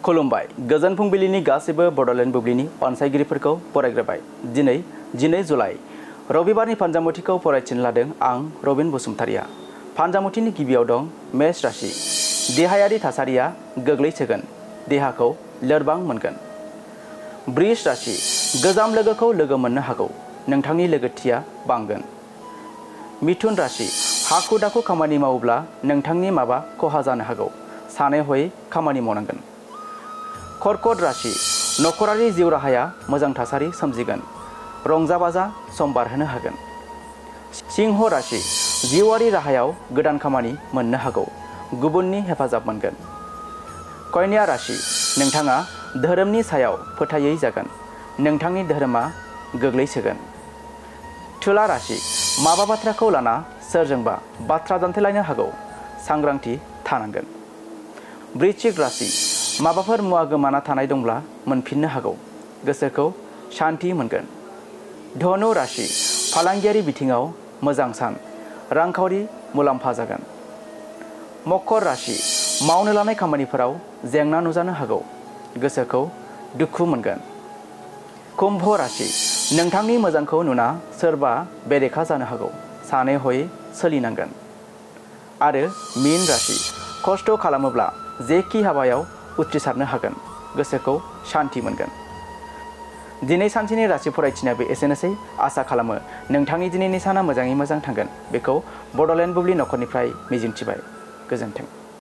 खुलुमबाय गोजोन फुंबिलिनि गासैबो बड'लेण्ड बुब्लिनि अनसायगिरिफोरखौ बरायग्रोबाय। दिनै 12 जुलाइ रबिबारनि फानजामुथिखौ फरायथिनो लादों आं रबिन बसुमतारिया। फानजामुथिनि गिबियाव दं मेष राशि। देहायारि थासारिया गोग्लैसोगोन, देहाखौ लोरबां मोनगोन। बृष राशि। गोजाम लोगोखौ लोगो मोननो हागौ, नोंथांनि लोगोथिया बांगोन। मिथुन राशि। हाखु दाखु खामानि मावोब्ला नोंथांनि माबा खहा जानो हागौ, सानै हयै खामानि मावनांगोन। कर्कट राशि। नखरारि जिउ राहाया मोजां थासारि सोमजिगोन, रंजा बाजा सम बारहोनो हागोन। सिंह राशि। जिउआरि राहायाव गोदान खामानि मोननो हागौ, गुबुननि हेफाजाब मोनगोन। कन्या राशि। नोंथाङा धोरोमनि सायाव फोथायै जागोन, नोंथांनि धोरोमा गोग्लैसोगोन। तुला राशि। माबा बाथ्राखौ लाना सोरजोंबा बाथ्रा दान्थेलायनो हागौ, सांग्रांथि थानांगोन। वृश्चिक राशि। माबाफोर मुवा गोमाना थानाय दंब्ला मोनफिननो हागौ, गोसोखौ शान्ति मोनगोन। धनु राशि। फालांगियारि बिथिङाव मोजां सान, रांखावरि मुलाम्फा जागोन। मकर राशि। मावनो लानाय खामानिफोराव जेंना नुजानो हागौ, गोसोखौ दुखु मोनगोन। कुम्भ राशि। नोंथांनि मोजांखौ नुना सोरबा बेरेखा जानो हागौ, सानै हयै सोलिनांगोन। आरो मीन राशि। खस्थ' खालामोब्ला जेखि हाबायाव उथ्रिसारनो हागोन, गोसोखौ शान्ति मोनगोन। दिनै सानसेनि राशि फरायथिनायाबो एसेनोसै। आसा खालामो नोंथांनि दिनैनि साना मोजाङै मोजां थांगोन, बेखौ बड'लेण्ड बुब्लि नखरनिफ्राय मिजिंथिबाय। गोजोन्थों।